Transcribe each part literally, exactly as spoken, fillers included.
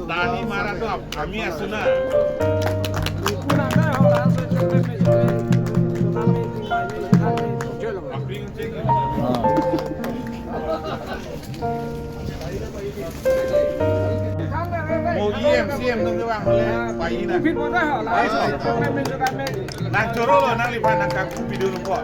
Tani mara tu ap-, ami asuna. Mo E M, C E M nung kevang le, pai na. Nang choro lo, nang lipa nang kaku video nung ko.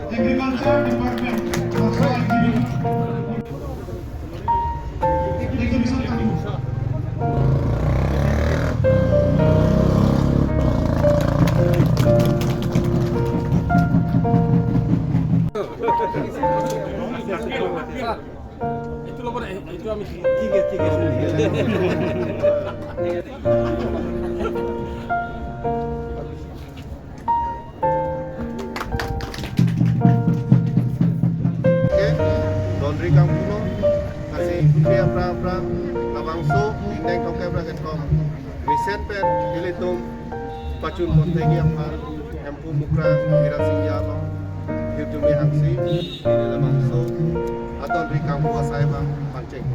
Agriculture Department, এইটো ল'ব দে, এইটো আমি ঠিক আছে, ঠিক আছে। Oke, laundry kangpulo, lasi putri apra apra, labangso, indeng tongke apra ketkom. Mesen pen, ilitum, pachun ponthegi aphan, Hemphu Mukrang, Biren Singja along, hirjume hangsi, ili labangso, laundry kangpu asai abang, pangcheng.